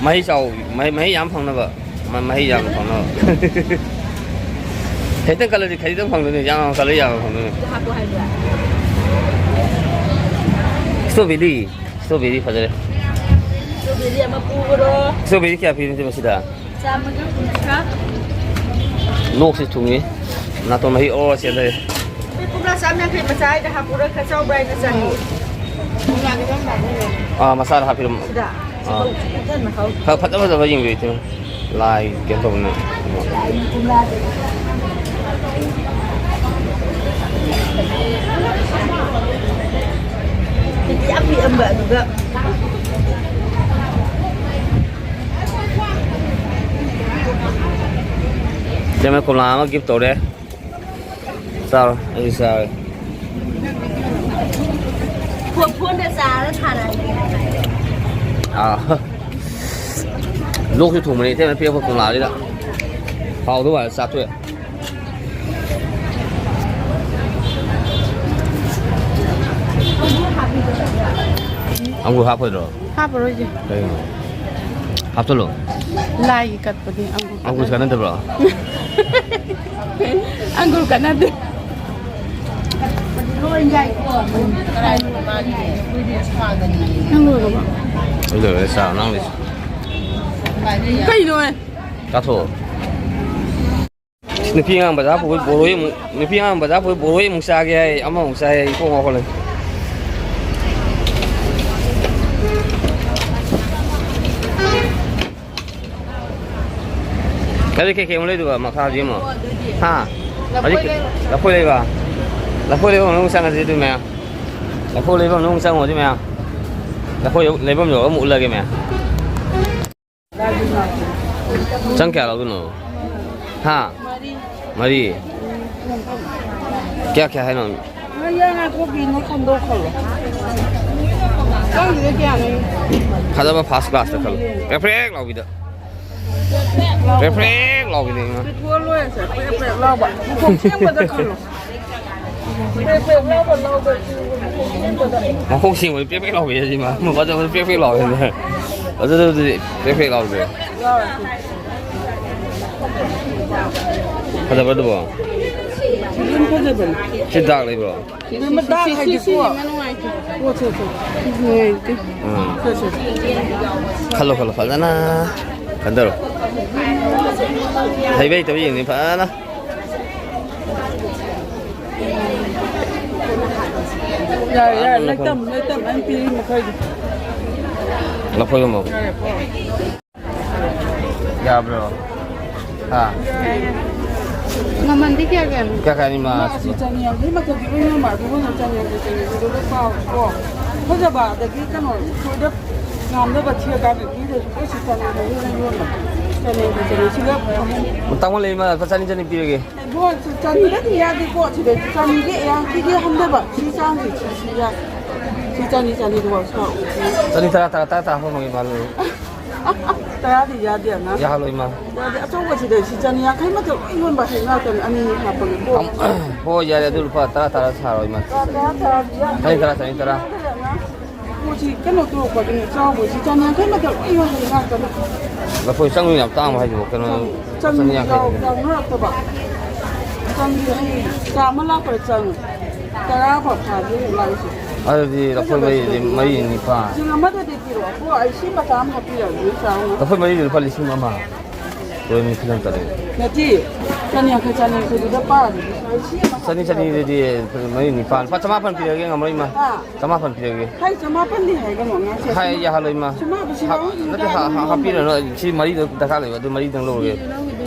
ꯃꯍꯩ ꯆꯥꯎ-, ꯃꯍꯩ, ꯃꯍꯩ ꯌꯥꯝ ꯐꯪꯅꯕ꯫ ꯃ-, ꯃꯍꯩ ꯌꯥꯝꯅ ꯐꯪꯅꯕ꯫ ꯈꯤꯇꯪ ꯀꯜꯂꯗꯤ ꯈꯖꯤꯛꯇꯪ ꯐꯪꯗꯣꯏꯅꯤ, ꯌꯥꯝ ꯀꯜꯂꯗꯤ ꯌꯥꯝꯅ ꯐꯪꯗꯣꯏꯅꯤ꯫ ꯁꯤꯗ ꯍꯥꯞꯄꯣ ꯍꯥꯏꯕ꯭ꯔꯥ? ꯏꯁꯇ꯭ꯔꯣꯕꯦꯔꯤ, ꯏꯁꯇ꯭ꯔꯣꯕꯦꯔꯤ ꯐꯖꯔꯦ꯫ ꯏꯁꯇ꯭ꯔꯣꯕꯦꯔꯤ ꯑꯃ ꯄꯨꯈ꯭ꯔꯣ꯫ ꯏꯁꯇ꯭ꯔꯣꯕꯦꯔꯤ ꯀꯌꯥ ꯄꯤꯔꯤꯅꯣ ꯃꯁꯤꯗ? ꯆꯥꯝꯃꯒ ꯀꯨꯟꯊ꯭ꯔꯥ꯫ ꯂꯣꯛꯁꯤ ꯊꯨꯡꯉꯤ꯫ ꯅꯥꯇꯣꯟ ꯃꯍꯤ ꯑꯣꯔ ꯆꯦꯟꯊꯔꯦ꯫ ꯆꯥꯝ ꯌꯥꯡꯈꯩ ꯃꯆꯥ ꯍꯥꯏꯗ ꯍꯥꯞꯄꯨꯔꯥ ꯈꯔ ꯆꯥꯎꯕ꯭ꯔꯥ ꯍꯥꯏꯅ ꯆꯅꯤ꯫ ꯑꯥ, ꯃꯆꯥꯗ ꯍꯥꯞꯄꯤꯔꯝꯃꯣ꯫ ꯁꯤꯗ꯫ ꯑꯥ꯫ ꯁꯤ ꯐꯖꯅ ꯍꯥꯎ-, ꯈꯔ ꯐꯖ ꯐꯖꯕ ꯌꯦꯡꯕꯤꯌꯨ ꯏꯆꯦ꯫ ꯂꯥꯏ ꯀꯩꯅꯣ ꯇꯧꯕꯅꯦ꯫ ꯂꯥꯏ ꯀꯣꯝꯂꯥꯗ꯫ ꯄꯤꯛꯇꯤ ꯌꯥꯝ ꯄꯤꯛꯑꯝꯕ ꯑꯗꯨꯒ꯫ ꯏꯆꯦꯃ ꯀꯣꯝꯂꯥ ꯑꯃ ꯒꯤꯐ ꯇꯧꯔꯦ꯫ ꯆꯥꯔꯣ, ꯑꯩꯁꯨ ꯆꯥꯔꯦ꯫ ꯐꯣꯟ, ꯐꯣꯟꯗ ꯆꯥꯔ ꯊꯥꯔꯛꯑꯒꯦ꯫ ꯑꯥ꯫ ꯂꯣꯛꯁꯨ ꯊꯨꯡꯕꯅꯦ ꯏꯇꯩꯃꯅ ꯄꯤꯔꯛꯄ ꯀꯣꯝꯂꯥꯁꯤꯗ꯫ ꯍꯥꯎꯗꯧ ꯃꯥꯜꯂꯦ, ꯆꯥꯊꯣꯛꯑꯦ꯫ ꯑꯪꯒꯨꯔ ꯍꯥꯞꯄꯣꯏꯗ꯭ꯔꯣ? ꯍꯥꯞꯄꯔꯣꯏꯁꯦ꯫ ꯀꯩꯒꯤꯅꯣ? ꯍꯥꯞꯆꯜꯂꯣ꯫ ꯂꯥꯏꯒꯤ ꯀꯠꯄꯅꯦ ꯑꯪꯒꯨꯔ ꯑꯪꯒꯨꯔ ꯀꯠꯅꯗꯦ꯫ ꯀꯠꯅꯗꯕ꯭ꯔꯣ? ꯑꯪꯒꯨꯔ ꯀꯠꯅꯗꯦ꯫ ꯅꯪ ꯂꯣꯏꯔꯕꯣ? ꯑꯩ ꯂꯣꯏꯔꯦ, ꯆꯥꯔꯣ ꯅꯪ ꯂꯩꯁꯦ꯫ ꯀꯩꯅꯣ? ꯆꯥꯊꯣꯛꯑꯣ꯫ ꯅꯨꯄꯤ ꯑꯉꯥꯡ ꯕꯖꯥꯔ ꯄꯨꯕꯩ ꯕꯣꯔꯣꯏ ꯑꯃꯨꯛ, ꯅꯨꯄꯤ ꯑꯉꯥꯡ ꯕꯖꯥꯔ ꯄꯨꯕꯩ ꯕꯣꯔꯣꯏ ꯑꯃꯨꯛ ꯆꯥꯒꯦ ꯍꯥꯏ, ꯑꯃꯃꯨꯛ ꯆꯥꯏ ꯍꯥꯏ, ꯏꯀꯣꯛ ꯉꯥꯎꯈꯠꯂꯦ꯫ ꯀꯔꯤ ꯀꯩꯀꯩ ꯑꯃꯨꯛ ꯂꯩꯗꯣꯏꯕ ꯃꯈꯥꯗꯤ ꯑꯃꯨꯛ? ꯍꯥ? ꯍꯧꯖꯤꯛ ꯂꯐꯣꯏ ꯂꯩꯕ? ꯂꯐꯣꯏ ꯂꯩꯕ ꯑꯃꯨꯛ ꯆꯪꯉꯁꯤ ꯑꯗꯨ ꯃꯌꯥꯝ꯫ ꯂꯐꯣꯏ ꯂꯩꯕ ꯑꯃꯨꯛ ꯆꯪꯉꯨꯔꯁꯤ ꯃꯌꯥꯝ꯫ ꯂꯐꯣꯏ ꯂꯩꯐꯝ ꯌꯧꯔꯒ ꯑꯃꯨꯛ ꯎꯠꯂꯒꯦ ꯃꯌꯥꯝ꯫ ꯆꯪ ꯀꯌꯥ ꯂꯧꯗꯣꯏꯅꯣ? ꯍꯥ? ꯃꯔꯤ꯫ ꯀꯌꯥ ꯀꯌꯥ ꯍꯥꯏꯅꯣ? ꯉꯥ ꯌꯥ ꯉꯥ ꯀꯣꯕꯤꯅ ꯈꯟꯗꯣꯛꯈ꯭ꯔꯣ꯫ ꯆꯪꯗ꯭ꯔꯤꯗ ꯀꯌꯥꯅꯣ? ꯐꯖꯕ first class ꯇ ꯈꯜꯂꯣ꯫ ꯄ꯭ꯔꯦꯛ ꯄ꯭ꯔꯦꯛ ꯂꯥꯎꯕꯤꯗ꯫ ꯄ꯭ꯔꯦꯛ ꯄ꯭ꯔꯦꯛ ꯂꯥꯎꯕꯤꯗ ꯏꯃꯥ꯫ ꯄꯤꯊꯣꯛꯑ ꯂꯣꯏꯔꯦꯁꯦ꯫ ꯄ꯭ꯔꯦꯛ ꯄ꯭ꯔꯦꯛ ꯂꯥꯎꯕ꯫ ꯃꯈꯣꯡ ꯁꯦꯡꯕꯗ ꯈꯜꯂꯣ꯫ ꯄ꯭ꯔꯦꯛ ꯄ꯭ꯔꯦꯛ ꯂꯥꯎꯕ ꯂꯥꯎꯕ ꯃꯈꯣꯡ ꯁꯦꯡꯕꯗ ꯄ꯭ꯔꯦꯛ ꯄ꯭ꯔꯦꯛ ꯂꯥꯎꯕ ꯍꯥꯏꯁꯤ ꯃꯥ꯫ ꯐꯖꯕꯗ ꯄ꯭ꯔꯦꯛ ꯄ꯭ꯔꯦꯛ ꯂꯥꯎꯕ ꯍꯥꯏꯁꯤ꯫ ꯐꯖꯗꯕꯗꯨꯗꯤ ꯄ꯭ꯔꯦꯛ ꯄ꯭ꯔꯦꯛ ꯂꯥꯎꯕ꯫ ꯐꯖꯕ꯭ꯔꯥ ꯑꯗꯨꯕꯣ? ꯑꯗꯨꯝ ꯐꯖꯕꯅꯤ꯫ ꯁꯤ ꯗꯥꯛ ꯂꯩꯕ꯭ꯔꯣ? ꯑꯗꯨꯝ ꯗꯥꯛ ꯁꯤ, ꯁꯤ, ꯍꯥꯏꯗꯤꯀꯣ꯫ ꯁꯤꯁꯤꯃ ꯅꯨꯡꯉꯥꯏꯇꯦ꯫ ꯄꯣꯠꯁꯦ ꯁꯦ꯫ ꯅꯨꯡꯉꯥꯏꯇꯦ꯫ ꯎꯝ꯫ ꯁꯦ, ꯁꯦ꯫ ꯈꯜꯂꯣ, ꯈꯜꯂꯣ, ꯐꯖꯅ ꯈꯟꯊꯔꯣ꯫ ꯍꯩꯕ ꯍꯩꯇꯕ ꯌꯦꯡꯅꯤ ꯐꯖꯅ꯫ ꯌꯥꯔꯦ, ꯌꯥꯔꯦ, ꯂꯩꯇꯝ, ꯂꯩꯇꯝ, ꯑꯩꯅ ꯄꯤꯔꯤ ꯃꯈꯩꯗꯣ꯫ ꯂꯐꯣꯏ ꯑꯃ꯫ ꯌꯥꯔꯦꯀꯣ? ꯌꯥꯕ꯭ꯔꯣ? ꯍꯥ? ꯃꯃꯟꯗꯤ ꯀꯌꯥ ꯀꯌꯥꯅꯣ? ꯀꯌꯥ ꯀꯌꯥꯅꯤ ꯃꯥ? ꯑꯁꯤ ꯆꯅꯤ ꯌꯥꯡꯈꯩ ꯃꯊꯛꯇꯤ ꯂꯣꯏ ꯌꯣꯟꯕ, ꯑꯗꯨꯒ ꯆꯅꯤ ꯌꯥꯡꯈꯩ, ꯆꯅꯤ ꯌꯥꯡꯈꯩꯗꯣ ꯂꯣꯏ ꯄꯥꯎ ꯀꯣ꯫ ꯐꯖꯕ, ꯑꯗꯒꯤ ꯀꯩꯅꯣ, ꯊꯣꯏꯗ ꯉꯥꯝꯗꯕ ꯊꯤꯔꯀꯥꯟꯗ ꯃꯤꯗꯁꯨ ꯂꯣꯏ ꯁꯤ ꯆꯅꯤ ꯌꯥꯡꯈꯩ ꯂꯣꯏ ꯌꯣꯟꯕ꯫ ꯆꯅꯤ ꯌꯥꯡꯈꯩ, ꯆꯅꯤ ꯁꯤꯒ꯫ ꯇꯥꯃꯣ ꯂꯩ ꯃꯥ, ꯂꯨꯄꯥ ꯆꯅꯤ, ꯆꯅꯤ ꯄꯤꯔꯒꯦ꯫ ꯏꯕꯨꯡꯉꯣ, ꯆꯅꯤꯗꯗꯤ ꯌꯥꯗꯦꯀꯣ, ꯁꯤꯗꯩ ꯆꯅꯤꯒꯤ ꯌꯥꯡꯈꯩꯒꯤ ꯍꯟꯊꯕ꯫ ꯁꯤ ꯆꯥꯡꯁꯤ, ꯁꯤ, ꯁꯤ ꯌꯥꯏ꯫ ꯁꯤ ꯆꯅꯤ, ꯆꯅꯤꯗꯨꯐꯥꯎ ꯁꯥꯎ꯫ ꯆꯅꯤ ꯇꯔꯥ, ꯇꯔꯥ, ꯇꯔꯥ, ꯇꯔꯥ ꯍꯣꯡꯉꯒꯦ ꯃꯥ ꯂꯣꯏꯔꯦ꯫ ꯇꯔꯥꯗꯤ ꯌꯥꯗꯦ, ꯑꯉꯥꯡ꯫ ꯌꯥꯍꯜꯂꯣ, ꯏꯃꯥ꯫ ꯌꯥꯗꯦ, ꯑꯆꯧꯕꯁꯤꯗꯩ ꯁꯤ ꯆꯅꯤ ꯌꯥꯡꯈꯩ ꯃꯊꯛ ꯂꯣꯏ ꯌꯣꯟꯕ ꯍꯩ ꯉꯥꯛꯇꯅꯤ, ꯑꯅꯤ ꯍꯥꯞꯄꯒꯦꯀꯣ꯫ ꯍꯣꯏ, ꯌꯥꯔꯦ, ꯑꯗꯨ ꯂꯨꯄꯥ ꯇꯔꯥ, ꯇꯔꯥ ꯁꯥꯔꯣ, ꯏꯃꯥ꯫ ꯇꯔꯥ, ꯇꯔꯥ, ꯇꯔꯥ, ꯌꯥꯗꯦ꯫ ꯆꯅꯤ ꯇꯔꯥ, ꯆꯅꯤ ꯇꯔꯥ꯫ ꯄꯣꯠꯁꯤ ꯀꯩꯅꯣ ꯇꯧꯔꯛꯄꯒꯤꯅꯦ, ꯆꯥꯎꯕꯁꯤ ꯆꯅꯤ ꯌꯥꯡꯈꯩ ꯃꯊꯛ ꯂꯣꯏ ꯌꯣꯟꯕ ꯍꯩ ꯉꯥꯛꯇꯅꯤ꯫ ꯂꯐꯣꯏ ꯆꯪ ꯌꯥꯝ ꯇꯥꯡꯕ ꯍꯥꯏꯁꯤꯕꯣ, ꯀꯩꯅꯣ, ꯆꯪ, ꯆꯪ ꯆꯅꯤ ꯌꯥꯡꯈꯩ ꯌꯥꯎ-, ꯍꯥꯏꯁꯤꯕꯣ꯫ ꯌꯥꯎꯅꯔꯛꯇꯕ꯫ ꯆꯪꯗꯤ ꯍꯌꯦꯡ ꯆꯥꯝꯃ ꯂꯥꯛꯄꯗ ꯆꯪ꯫ ꯇꯔꯥ ꯐꯥꯎ ꯐꯥꯗꯦ ꯂꯥꯛꯏꯁꯦ꯫ ꯑꯗꯨꯗꯤ ꯂꯐꯣꯏ ꯃꯔꯤꯗꯤ ꯃꯔꯤ, ꯅꯤꯄꯥꯟ꯫ ꯂꯤꯁꯤꯡ ꯑꯃꯗꯗꯤ ꯄꯤꯔꯛꯑꯣ꯫ ꯑꯣ, ꯑꯩ ꯁꯤ ꯃꯆꯥ ꯑꯃ ꯍꯥꯞꯄꯤꯔꯛꯑꯒꯦ, ꯆꯥꯎꯅ꯫ ꯂꯐꯣꯏ ꯃꯔꯤꯗꯤ ꯂꯨꯄꯥ ꯂꯤꯁꯤꯡ ꯑꯃ꯫ ꯂꯣꯏ ꯅꯤꯐꯨ ꯌꯥꯡ ꯇꯔꯦꯠ꯫ ꯅꯠꯇꯦ, ꯆꯅꯤ ꯌꯥꯡꯈꯩ, ꯆꯅꯤ ꯌꯥꯡꯈꯩꯗꯨꯗ ꯄꯥꯔꯗꯤ ꯑꯩ ꯁꯤ ꯑꯃ ꯆꯅꯤ, ꯍꯥꯞꯄꯤꯔꯛꯑꯒꯦ꯫ ꯆꯅꯤꯗꯨꯗꯤ ꯃꯔꯤ ꯅꯤꯄꯥꯟ꯫ ꯂꯨꯄꯥ ꯆꯃꯥꯄꯟ ꯄꯤꯔꯒꯦ, ꯉꯝꯃꯔꯣꯏ, ꯏꯃꯥ꯫ ꯍꯥ? ꯆꯃꯥꯄꯟ ꯄꯤꯔꯒꯦ꯫ ꯍꯥꯏ, ꯆꯃꯥꯄꯟꯗꯤ ꯍꯥꯏꯒꯅꯨ, ꯑꯉꯥꯡꯁꯦ꯫ ꯍꯥꯏ, ꯌꯥꯍꯜꯂꯣ, ꯏꯃꯥ꯫ ꯁꯤꯃꯥꯕꯨ ꯁꯤ ꯍꯥ-, ꯂꯧꯔꯨꯁꯤ ꯅꯠꯇꯦ, ꯍꯥ-, ꯍꯥ-, ꯀꯥꯏꯗꯅꯣ ꯍꯥꯄꯤꯔꯅꯨ꯫ ꯁꯤ ꯃꯔꯤꯗꯣ ꯗꯔꯀꯥꯔ ꯂꯩꯕ, ꯑꯗꯨ ꯃꯔꯤꯗꯪ ꯂꯧꯔꯒꯦ꯫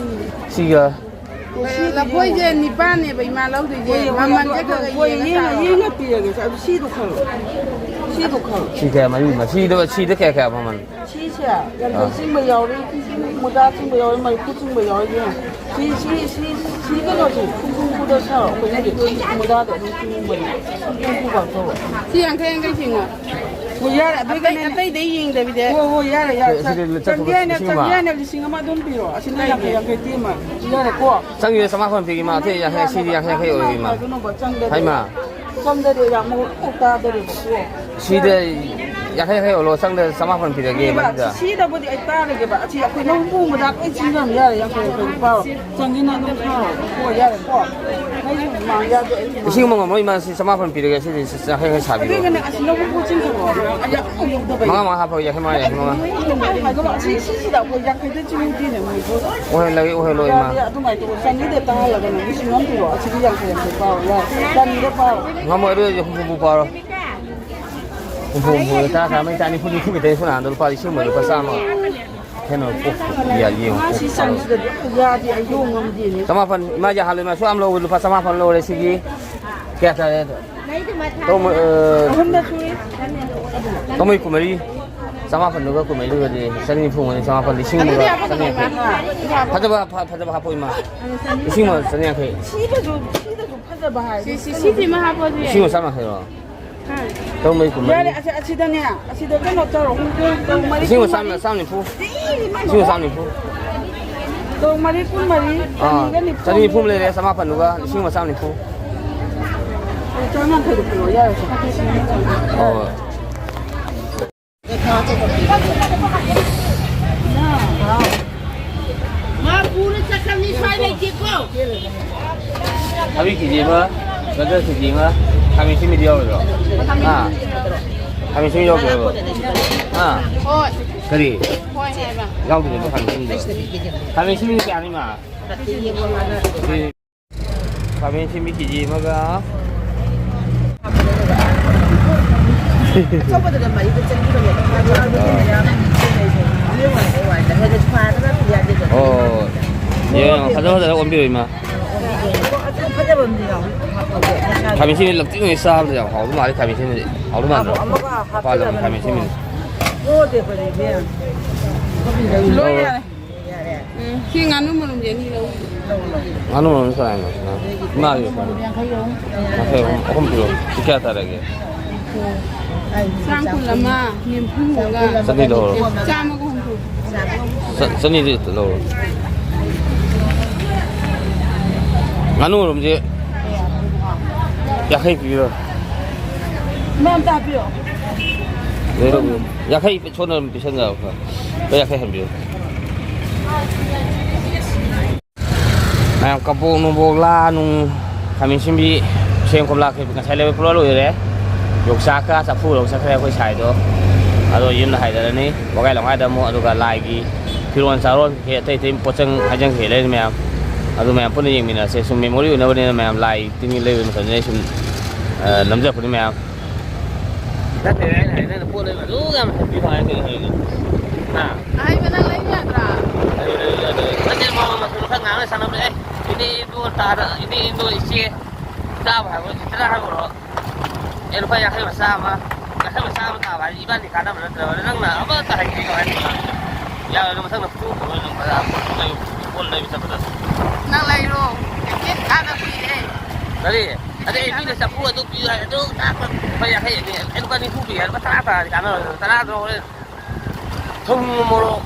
ꯁꯤꯒ꯫ ꯂꯐꯣꯏꯁꯦ ꯅꯤꯄꯥꯟꯅꯦꯕ ꯏꯃꯥ ꯂꯧꯗꯣꯏꯁꯦ꯫ ꯍꯣꯏ, ꯍꯣꯏ, ꯃꯃꯜꯁꯦ ꯑꯗꯣ, ꯈꯔ ꯈꯔ ꯍꯣꯏ, ꯌꯦꯡꯉ ꯌꯦꯡꯉ, ꯁꯥꯔꯣ꯫ ꯌꯦꯡꯉ ꯄꯤꯔꯒꯦ꯫ ꯑꯗꯨ ꯁꯤꯗꯣ ꯈꯜꯂꯣ꯫ ꯁꯤꯗꯣ ꯈꯜꯂꯣ꯫ ꯁꯤ ꯀꯌꯥ ꯃꯔꯤ? ꯁꯤꯗ, ꯁꯤꯗ ꯀꯌꯥ, ꯀꯌꯥ ꯃꯃꯜ? ꯁꯤꯁꯦ ꯌꯥꯡꯈꯩ ꯑꯥ꯫ ꯆꯤꯡꯕ ꯌꯥꯎꯔꯤ, ꯃꯨꯗꯥ ꯆꯤꯡꯕ ꯌꯥꯎꯔꯤ, ꯃꯔꯤꯐꯨ ꯆꯤꯡꯕ ꯌꯥꯎꯔꯤ ꯏꯕꯦꯝꯃ꯫ ꯁꯤ, ꯁꯤ, ꯁꯤ, ꯁꯤ ꯀꯩꯅꯣꯁꯦ, ꯍꯨꯝꯐꯨ ꯍꯨꯝꯐꯨꯗ ꯁꯥꯔꯣ꯫ ꯑꯩꯈꯣꯏꯅꯗꯤ ꯃꯨꯗꯥꯗ ꯑꯗꯨꯝ ꯆꯤꯡꯕꯅꯦ꯫ ꯍꯨꯝꯐꯨ ꯍꯨꯝꯐꯨ ꯄꯥꯛꯊꯣꯛꯑꯣ꯫ ꯁꯤ ꯌꯥꯡꯈꯩ ꯌꯥꯡꯈꯩ ꯆꯤꯡꯉꯣ꯫ ꯍꯣꯏ, ꯌꯥꯔꯦ꯫ ꯑꯗꯨꯒꯅꯦ ꯑꯇꯩ, ꯑꯇꯩꯗꯩ ꯌꯦꯡꯗꯕꯤꯗ꯫ ꯍꯣꯏ, ꯍꯣꯏ, ꯌꯥꯔꯦ, ꯌꯥꯔꯦ꯫ ꯁꯤ, ꯁꯤꯗꯤ ꯂꯨꯄꯥ ꯆꯪꯒꯦ ꯍꯥꯏꯅ, ꯆꯪꯒꯦ ꯍꯥꯏꯅ ꯂꯤꯁꯤꯡ ꯑꯃ ꯑꯗꯨꯝ ꯄꯤꯔꯣ꯫ ꯑꯁꯤꯅ ꯌꯥꯡꯈꯩ, ꯌꯥꯡꯈꯩ ꯄꯤ ꯑꯃ꯫ ꯌꯥꯔꯦꯀꯣ꯫ ꯆꯪꯉꯤꯗ ꯆꯃꯥꯄꯟ ꯄꯤꯒꯤ ꯃꯥ, ꯑꯇꯩ ꯌꯥꯡꯈꯩ, ꯁꯤꯗꯤ ꯌꯥꯡꯈꯩ, ꯌꯥꯡꯈꯩ ꯑꯣꯏꯔꯒꯦ ꯏꯃꯥ꯫ ꯆꯪꯗꯗꯤ ꯌꯥꯝ ꯃꯑꯣꯡ ꯇꯥꯗꯣꯔꯦꯕꯀꯣ꯫ ꯁꯤꯗ ꯌꯥꯡꯈꯩ ꯌꯥꯡꯈꯩ ꯑꯣꯜꯂꯣ, ꯆꯪꯗ ꯆꯃꯥꯄꯟ ꯄꯤꯔꯒꯦ ꯃꯁꯤꯗ꯫ ꯁꯤꯗꯕꯨꯗꯤ ꯑꯩ ꯇꯥꯔꯒꯦꯕ꯫ ꯑꯁꯤ ꯑꯩꯈꯣꯏ ꯂꯧ ꯍꯨꯝꯐꯨ ꯍꯨꯝꯐꯨꯗ ꯂꯣꯏ ꯆꯤꯡꯉꯝ ꯌꯥꯔꯦ, ꯌꯥꯡꯈꯩ ꯌꯥꯡꯈꯩ ꯂꯨꯄꯥ꯫ ꯆꯪꯉꯦꯅ ꯑꯗꯨꯝ ꯊꯥꯔꯣ꯫ ꯍꯣꯏ, ꯌꯥꯔꯦꯀꯣ꯫ ꯑꯩꯁꯨ ꯃꯥꯡ ꯌꯥꯗꯦ, ꯑꯩꯁꯨ ꯃꯥꯡ ꯂꯤꯁꯤꯡ ꯑꯃ ꯉꯝꯃꯣꯏ ꯏꯃꯥ, ꯁꯤ ꯆꯃꯥꯄꯟ ꯄꯤꯔꯒꯦ, ꯁꯤꯗꯤ ꯁꯤ ꯌꯥꯡꯈꯩ ꯌꯥꯡꯈꯩ ꯁꯥꯕꯤꯔꯣ꯫ ꯑꯗꯨꯒꯅꯦ ꯑꯁꯤ ꯂꯧ ꯍꯨꯝꯐꯨ ꯆꯤꯡꯈꯠꯂꯣ꯫ ꯑꯌꯥ, ꯑꯩ ꯌꯧꯗꯕ꯫ ꯃꯉꯥ ꯃꯉꯥ ꯍꯥꯞꯄꯒꯦ, ꯌꯥꯡꯈꯩ ꯃꯉꯥ, ꯌꯥꯡꯈꯩ ꯃꯉꯥ꯫ ꯍꯥꯏꯒꯠꯂꯣ꯫ ꯑꯁꯤ, ꯁꯤꯁꯤꯗ ꯑꯩꯈꯣꯏ ꯌꯥꯡꯈꯩꯗ ꯆꯤꯡꯗꯦꯅꯦ ꯃꯣꯏꯁꯨ꯫ ꯑꯣꯏꯍꯜꯂꯒꯦ, ꯑꯣꯏꯍꯜꯂꯣ ꯏꯃꯥ꯫ ꯌꯥꯗꯦ, ꯑꯗꯨꯃꯥꯏꯅ ꯇꯧꯔꯣ꯫ ꯆꯅꯤꯗ ꯇꯥꯍꯜꯂꯒꯅꯦ, ꯂꯤꯁꯤꯡ ꯑꯃ ꯄꯤꯔꯣ꯫ ꯑꯁꯤꯗꯤ ꯌꯥꯡꯈꯩ ꯌꯥꯡꯈꯩ ꯄꯥꯔꯣ, ꯌꯥꯔꯦ꯫ ꯆꯅꯤꯗ ꯄꯥꯔꯣ꯫ ꯉꯝꯃꯣꯏ, ꯑꯗꯨ ꯑꯣꯏꯔꯗꯤ ꯍꯨꯝꯐꯨ ꯍꯨꯝꯐꯨ ꯄꯥꯔꯣ꯫ ꯍꯨꯝꯐꯨ ꯍꯨꯝꯐꯨ ꯇꯔꯥ ꯇꯔꯥ ꯃꯔꯤ ꯇꯔꯥ ꯅꯤꯐꯨ ꯅꯤꯐꯨ ꯈꯤꯇꯪ ꯁꯨꯅ ꯍꯟꯗꯣ ꯂꯨꯄꯥ ꯂꯤꯁꯤꯡ ꯑꯃ ꯂꯨꯄꯥ ꯆꯥꯝꯃ꯫ ꯍꯦꯟꯅ ꯀꯣꯛ ꯌꯥ-, ꯌꯦꯡꯉꯣ, ꯃꯥꯁꯤ ꯀꯣꯛ ꯆꯪꯁꯤꯗ ꯌꯥꯗꯦ, ꯑꯩ ꯌꯣꯡ ꯉꯝꯗꯦꯅꯦ꯫ ꯆꯃꯥꯄꯟ, ꯏꯃꯥꯒꯤ ꯍꯥꯜꯂꯣ, ꯏꯃꯥ ꯁꯨꯛ ꯌꯥꯝ ꯂꯧꯕ ꯂꯨꯄꯥ ꯆꯃꯥꯄꯟ ꯂꯧꯔꯦ ꯁꯤꯒꯤ꯫ ꯀꯌꯥ ꯇꯥꯔꯦ ꯑꯗꯣ? ꯇꯧꯃ-, ꯑ, ꯑꯍꯨꯝꯗ ꯁꯨꯏ꯫ ꯇꯧꯃꯩ ꯀꯨꯟꯃꯔꯤ, ꯆꯃꯥꯄꯟꯗꯨꯒ ꯀꯨꯟꯃꯔꯤꯗꯨꯒꯗꯤ ꯆꯅꯤ ꯅꯤꯐꯨ ꯑꯃꯅꯤ, ꯆꯃꯥꯄꯟ, ꯂꯤꯁꯤꯡ ꯑꯃꯒ ꯆꯅꯤ ꯌꯥꯡꯈꯩ꯫ ꯐꯖꯕ, ꯐ-, ꯐꯖꯕ ꯍꯥꯞꯄꯣ, ꯏꯃꯥ꯫ ꯂꯤꯁꯤꯡ ꯑꯃ ꯆꯅꯤ ꯌꯥꯡꯈꯩ꯫ ꯁꯤꯗꯁꯨ, ꯁꯤꯗꯁꯨ ꯐꯖꯕ ꯍꯥꯏ꯫ ꯁꯤ, ꯁꯤ, ꯁꯤꯁꯤꯃ ꯍꯥꯞꯄꯣ, ꯑꯗꯨ ꯂꯤꯁꯤꯡ ꯑꯃ ꯆꯥꯝ ꯌꯥꯡꯈꯩꯔꯣ? ꯇꯧꯃꯩ ꯀꯨꯟꯃꯔꯤ꯫ ꯌꯥꯔꯦ, ꯑꯁꯤ, ꯑꯁꯤꯗꯅꯦ, ꯑꯁꯤꯗ ꯀꯩꯅꯣ ꯇꯧꯔꯣ, ꯍꯨꯝꯐꯨ, ꯇꯧ ꯃꯔꯤ, ꯂꯤꯁꯤꯡ ꯑꯃ ꯆꯥꯝ, ꯀꯨꯟꯃꯔꯤ꯫ ꯆꯥꯝ ꯅꯤꯐꯨ꯫ ꯂꯤꯁꯤꯡ ꯑꯃ ꯆꯥꯝ ꯅꯤꯐꯨ꯫ ꯇꯧ ꯃꯔꯤ, ꯀꯨꯟꯃꯔꯤ, ꯑꯥ, ꯆꯅꯤꯒ ꯅꯤꯐꯨ꯫ ꯆꯅꯤ ꯅꯤꯐꯨ ꯑꯃ ꯂꯩꯔꯦ, ꯆꯃꯥꯄꯟꯗꯨꯒ ꯂꯤꯁꯤꯡ ꯑꯃ ꯆꯥꯝ ꯅꯤꯐꯨ꯫ ꯑꯣ, ꯆꯥꯝ ꯌꯥꯡꯈꯩꯗꯣ ꯄꯤꯔꯛꯑꯣ, ꯌꯥꯔꯦꯁꯦ꯫ ꯑꯣ꯫ ꯃꯥ ꯄꯨꯔ ꯆꯠꯈ꯭ꯔꯕꯅꯤ, ꯁ꯭ꯋꯥꯏ ꯂꯩꯇꯦꯀꯣ꯫ ꯊꯕꯤ ꯀꯦꯖꯤ ꯑꯃ, ꯒꯖꯔ ꯀꯦꯖꯤ ꯑꯃ, ꯈꯥꯃꯦꯟ ꯑꯁꯤꯟꯕꯤꯗꯤ ꯌꯥꯎꯔꯣꯏꯗ꯭ꯔꯣ? ꯍꯥ? ꯈꯥꯃꯦꯟ ꯑꯁꯤꯟꯕꯤ ꯌꯥꯎꯗ꯭ꯔꯣ? ꯍꯥ? ꯍꯣꯏ꯫ ꯀꯔꯤ? ꯍꯣꯏ ꯍꯥꯏꯕ꯫ ꯌꯥꯎꯗ꯭ꯔꯦ, ꯈꯥꯃꯦꯟ ꯑꯁꯤꯟꯕꯤꯗꯣ꯫ ꯈꯥꯃꯦꯟ ꯑꯁꯤꯟꯕꯤ ꯀꯌꯥꯅꯣ, ꯏꯃꯥ? ꯈꯥꯃꯦꯟ ꯑꯁꯤꯟꯕꯤ ꯀꯦꯖꯤ ꯑꯃꯒ꯫ ꯑꯆꯧꯕꯗꯨꯗ ꯃꯔꯤꯗ ꯆꯪꯈꯤꯕꯅꯦ꯫ ꯑꯣ꯫ ꯌꯦꯡꯉꯣ, ꯐꯖ ꯐꯖꯅ ꯑꯣꯟꯕꯤꯔꯣ, ꯏꯃꯥ꯫ ꯑꯗꯨ ꯐꯖꯕ ꯑꯃꯗꯤ ꯌꯥꯎꯋꯤ꯫ ꯈꯥꯃꯦꯟ ꯑꯁꯤꯟꯕꯤ ꯂꯛꯇꯤꯡꯉꯩ ꯆꯥꯕꯗ ꯌꯥꯝ ꯍꯥꯎꯗꯧ ꯃꯥꯜꯂꯦ, ꯈꯥꯃꯦꯟ ꯑꯁꯤꯟꯕꯤꯗꯤ꯫ ꯍꯥꯎꯗꯧ ꯃꯥꯟꯗ꯭ꯔꯣ? ꯑꯃꯒ ꯃꯄꯥꯟ ꯂꯝꯒꯤ ꯈꯥꯃꯦꯟ ꯑꯁꯤꯟꯕꯤꯗꯤ꯫ ꯂꯣꯏꯔꯦ꯫ ꯎꯝ, ꯁꯤ ꯉꯥꯅꯨ ꯃꯔꯨꯝꯁꯦ ꯑꯅꯤ ꯂꯧ꯫ ꯉꯥꯅꯨ ꯃꯔꯨꯝ ꯀꯅꯥꯏꯅꯣ? ꯏꯃꯥꯒꯤ꯫ ꯌꯥꯡꯈꯩ ꯑꯍꯨꯝ꯫ ꯌꯥꯡꯈꯩ ꯑꯍꯨꯝ, ꯑꯍꯨꯝ ꯄꯤꯔꯣ꯫ ꯁꯤ ꯀꯌꯥ ꯇꯥꯔꯒꯦ? ꯆꯥꯝ ꯀꯨꯟ ꯑꯃ, ꯅꯤꯐꯨ ꯑꯃꯒ꯫ ꯆꯅꯤ ꯂꯧꯍꯧꯔꯣ꯫ ꯆꯥꯝꯃꯒ ꯍꯨꯝꯐꯨ꯫ ꯆ-, ꯆꯅꯤꯗꯤ ꯂꯧꯔꯣ꯫ ꯉꯥꯅꯨ ꯃꯔꯨꯝꯁꯦ ꯌꯥꯡꯈꯩ ꯄꯤꯕꯤꯔꯣ꯫ ꯏꯃꯥ ꯑꯝꯇ ꯍꯥꯞꯄꯤꯌꯣ꯫ ꯌꯥꯡꯈꯩ ꯁꯣꯟꯅ ꯑꯗꯨꯝ ꯄꯤꯁꯟꯖꯔꯣ꯫ ꯈꯔ ꯌꯥꯡꯈꯩ ꯍꯟꯕꯤꯌꯨ꯫ ꯃꯌꯥꯝ ꯀꯕꯣꯛ ꯅꯨꯡꯕꯣꯛ, ꯂꯥ ꯅꯨꯡ, ꯈꯥꯃꯦꯟ ꯑꯁꯤꯟꯕꯤ, ꯁꯦꯝ ꯀꯣꯝꯂꯥ ꯀꯩ ꯉꯁꯥꯏ ꯂꯩꯕ ꯄꯨꯂꯞ ꯂꯣꯏꯔꯦ꯫ ꯌꯣꯡꯆꯥꯛꯀ ꯆꯐꯨ ꯂꯧ ꯆꯠꯈ꯭ꯔꯦ ꯑꯩꯈꯣꯏ ꯁꯥꯏꯗꯣ꯫ ꯑꯗꯣ ꯌꯨꯝꯗ ꯍꯥꯏꯗꯔꯅꯤ꯫ ꯋꯥꯒꯥꯏ ꯂꯝꯈꯥꯏꯗ ꯑꯃꯨꯛ, ꯑꯗꯨꯒ ꯂꯥꯏꯒꯤ ꯐꯤꯔꯣꯜ ꯆꯥꯔꯣꯟ ꯀꯩꯀꯩ ꯑꯇꯩ ꯑꯇꯩ ꯄꯣꯠꯆꯪ ꯍꯥꯏꯖꯪ ꯀꯩꯀꯩ ꯂꯩꯔꯤ ꯃꯌꯥꯝ꯫ ꯑꯗꯨ ꯃꯌꯥꯝ ꯄꯨꯟꯅ ꯌꯦꯡꯃꯤꯟꯅꯁꯦ꯫ ꯁꯨꯝ memory ꯑꯣꯏꯅꯕꯅꯤꯅ ꯃꯌꯥꯝ ꯂꯥꯏ ꯇꯤꯟꯒꯤ ꯂꯩꯕ ꯃꯇꯝꯗ ꯑꯩ ꯁꯨꯝ, ꯑ, ꯅꯝꯖꯔꯛꯄꯅꯤ ꯃꯌꯥꯝ꯫ ꯅꯠꯇꯦ, ꯑꯩꯅ ꯍꯥꯏ, ꯅꯪꯅ ꯄꯣꯠ ꯂꯩꯕ ꯑꯗꯨꯛ ꯌꯥꯝ ꯍꯩꯕꯤ ꯀꯃꯥꯏꯅ ꯇꯧꯔꯤꯅꯣ ꯍꯥꯏꯕꯅꯤ? ꯍꯥ? ꯑꯍꯩꯕ ꯅꯪ ꯂꯩꯕ ꯌꯥꯗ꯭ꯔꯥ? ꯂꯩꯌꯨ, ꯂꯩꯌꯨ, ꯌꯥꯗꯦ꯫ ꯅꯠꯇꯦ, ꯃꯥ, ꯃꯥ, ꯃꯥ, ꯈꯔ ꯉꯥꯡꯅ ꯁꯥꯟꯅꯕꯅꯦ꯫ ꯑꯦ, ꯏꯅꯦ ꯏꯟꯗꯣ ꯇꯥꯗ, ꯏꯅꯦ ꯏꯟꯗꯣ ꯏꯆꯦ ꯇꯥꯕ ꯍꯥꯏꯕ, ꯏꯆꯦ ꯇꯔꯥ ꯍꯥꯏꯕ꯭ꯔꯣ? ꯑꯦ, ꯂꯨꯄꯥ ꯌꯥꯡꯈꯩ ꯃꯆꯥ ꯑꯃ, ꯌꯥꯡꯈꯩ ꯃꯆꯥ ꯑꯃ ꯇꯥꯕ ꯍꯥꯏꯗꯤ ꯏꯕꯥꯅꯤ ꯀꯥꯟꯅꯕ ꯅꯠꯇ꯭ꯔꯕ? ꯅꯪꯅ ꯑꯃꯠꯇ ꯍꯩꯇꯦ ꯀꯃꯥꯏꯅ ꯇꯧꯕ? ꯌꯥꯔꯣꯏ, ꯅꯪ ꯃꯊꯪꯗ ꯄꯨꯊꯣꯛꯑꯣ, ꯅꯪ ꯄꯣꯠ ꯂꯩꯕ ꯆꯠꯄꯗ꯫ ꯅꯪ ꯂꯩꯔꯣ, ꯀꯩꯊꯦꯜ ꯀꯥꯗ ꯀꯨꯏꯔꯦ꯫ ꯀꯔꯤ? ꯑꯗꯩ ꯃꯤꯅ ꯆꯐꯨ ꯑꯗꯨ ꯄꯤꯌꯨ ꯍꯥꯏ, ꯑꯗꯨ ꯇꯥꯛꯄ ꯂꯨꯄꯥ ꯌꯥꯡꯈꯩ ꯑꯅꯤ, ꯑꯩ ꯂꯨꯄꯥ ꯅꯤꯐꯨ ꯄꯤ ꯍꯥꯏ, ꯂꯨꯄꯥ ꯇꯔꯥ ꯇꯥꯔꯗꯤ ꯀꯥꯟꯅꯔꯣꯏ, ꯇꯔꯥꯗꯣ ꯍꯣꯔꯦꯟ ꯊꯨꯝ ꯃꯣꯔꯣꯛ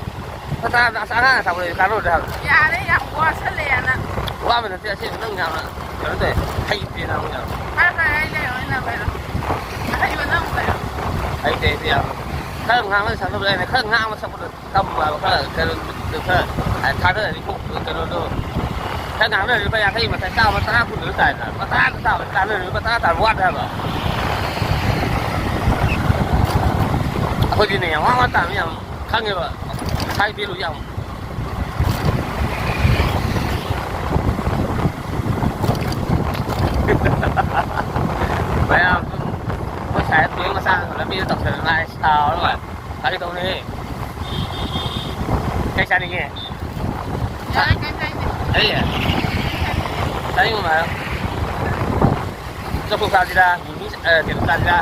ꯂꯨꯄꯥ ꯇꯔꯥꯗꯣ ꯑꯁ ꯑꯉꯥꯡ ꯑꯆꯥꯄꯣꯠ ꯂꯩꯕ ꯀꯥꯟꯅꯔꯣꯏꯗ꯭ꯔꯥ ꯍꯥꯏꯕ? ꯌꯥꯔꯦ, ꯌꯥꯝ ꯋꯥꯁꯜꯂꯦ ꯅꯪ꯫ ꯋꯥꯕ ꯅꯠꯇꯦ, ꯑꯁꯦꯡꯕ ꯅꯪ ꯌꯥꯝꯅ ꯀꯩꯅꯣ ꯇꯧꯋꯦ, ꯍꯩꯇꯦ ꯅꯪ ꯌꯥꯝ꯫ ꯐꯔꯦ, ꯐꯔꯦ, ꯑꯩ ꯂꯩꯔꯣꯏ, ꯅꯪ ꯂꯩꯔꯣ꯫ ꯑꯍꯩꯕ ꯅꯪ ꯂꯩꯔꯣ꯫ ꯍꯩꯇꯦ, ꯍꯩꯇꯦ ꯌꯥꯝ꯫ ꯈꯔ ꯉꯥꯡꯅ ꯁꯛꯅꯕ ꯂꯩꯔꯦ, ꯈꯔ ꯉꯥꯡꯕ ꯁꯛꯄꯗꯣ ꯇꯝꯃꯣ ꯍꯥꯏꯕ, ꯈꯔ ꯀꯩꯅꯣ, ꯈꯔ ꯊꯥꯗꯔꯗꯤ ꯀꯣꯛ ꯀꯩꯅꯣꯗꯣ ꯈꯔ ꯉꯥꯡꯅꯔꯗꯤ ꯂꯨꯄꯥ ꯌꯥꯡꯈꯩ ꯃꯊꯛ ꯆꯥꯝꯃ, ꯇꯔꯥ, ꯀꯨꯟꯗ ꯂꯣꯏ ꯇꯥꯏꯗꯅ꯫ ꯂꯨꯄꯥ ꯇꯔꯥ ꯇꯥꯕ ꯀꯥꯟꯅꯔꯗꯤ ꯂꯨꯄꯥ ꯇꯔꯥ ꯇꯥꯕ ꯋꯥꯠꯂꯦ ꯍꯥꯏꯕ꯫ ꯑꯩꯈꯣꯏꯗꯤꯅꯦ ꯌꯥꯝ ꯋꯥ ꯋꯥ ꯇꯥꯕ ꯌꯥꯝ ꯈꯪꯉꯦꯕ꯫ ꯏꯁꯥꯒꯤ value ꯌꯥꯝ ꯃꯌꯥꯝ ꯁꯨꯝ ꯑꯩꯈꯣꯏ ꯁꯥꯏ ꯇꯣꯏ ꯃꯆꯥ ꯂꯝꯕꯤꯗ ꯇꯧꯁꯜꯂ ꯂꯥꯛꯑꯦ ꯁꯥꯎꯔ ꯂꯣꯏꯔꯦ꯫ ꯐꯥꯒꯤ ꯇꯧꯅꯦꯍꯦ꯫ ꯀꯩ ꯆꯥꯅꯤꯡꯉꯦ? ꯌꯥꯔꯦ, ꯀꯩꯝ ꯀꯥꯏꯗꯦ꯫ ꯀꯔꯤ? ꯆꯥꯅꯤꯡꯕ ꯑꯃ ꯍꯥꯏꯔꯣ꯫ ꯆꯧꯀꯣ ꯆꯥꯁꯤꯔꯥ? ꯃꯤꯃꯤ, ꯑ, ꯀꯩꯅꯣ ꯆꯥꯁꯤꯔꯥ?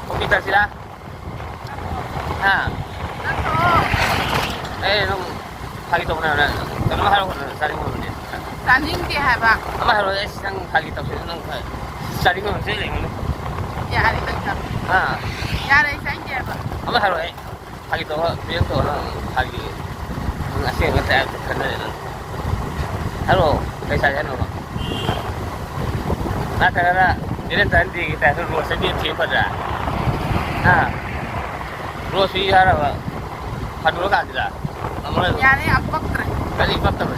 ꯀꯣꯐꯤ ꯊꯛꯁꯤꯔꯥ? ꯍꯥ? ꯅꯠꯇ꯭ꯔꯣ? ꯑꯦ, ꯅꯪ ꯐꯥꯒꯤ ꯇꯧꯕꯅꯦ, ꯅꯪ ꯀꯩꯅꯣꯝ ꯍꯥꯏꯔꯛꯑꯣ, ꯅꯪ ꯆꯥꯅꯤꯡꯕ ꯑꯃꯗꯤ꯫ ꯆꯥꯅꯤꯡꯗꯦ ꯍꯥꯏꯕ꯫ ꯑꯃ ꯍꯥꯏꯔꯛꯑꯣ, ꯑꯩꯁ, ꯅꯪ ꯐꯥꯒꯤ ꯇꯧꯁꯤ, ꯅꯪ ꯐꯥꯒꯤ ꯆꯥꯅꯤꯡꯕ ꯑꯃ ꯆꯦ ꯂꯩꯉꯣꯟꯗ꯫ ꯌꯥꯔꯦ, ꯅꯪ ꯆꯥ-, ꯍꯥ? ꯌꯥꯔꯦ, ꯑꯩ ꯆꯥꯅꯤꯡꯗꯦ ꯍꯥꯏꯕ꯫ ꯑꯃ ꯍꯥꯏꯔꯛꯑꯣ, ꯑꯩ ꯐꯥꯒꯤ ꯇꯧꯕ, ꯄ꯭ꯔꯦꯡ ꯇꯧꯕ, ꯅꯪ ꯐꯥꯒꯤ, ꯅꯪ ꯑꯁꯦꯡꯕ ꯇꯥꯏꯞꯇ ꯈꯟꯅꯔꯦ ꯅꯪ꯫ ꯍꯥꯏꯔꯛꯑꯣ, ꯀꯩ ꯆꯥꯁꯦ ꯍꯥꯏꯅꯣꯕ? ꯅꯠꯇ꯭ꯔꯒꯅ Valentine Day ꯒꯤ ꯇꯥꯏꯞꯇ rose ꯑꯃ ꯊꯦꯡ ꯐꯗ꯭ꯔꯥ? ꯍꯥ? ꯁꯨꯏ ꯍꯥꯏꯔꯕ? ꯍꯟꯅꯨꯔꯀꯥꯟꯁꯤꯗ? ꯉꯝꯃꯔꯣꯏꯕ꯫ ꯌꯥꯔꯦ, ꯌꯥꯝ ꯄꯛꯇ꯭ꯔꯦ꯫ ꯀꯔꯤ ꯄꯛꯇꯕ?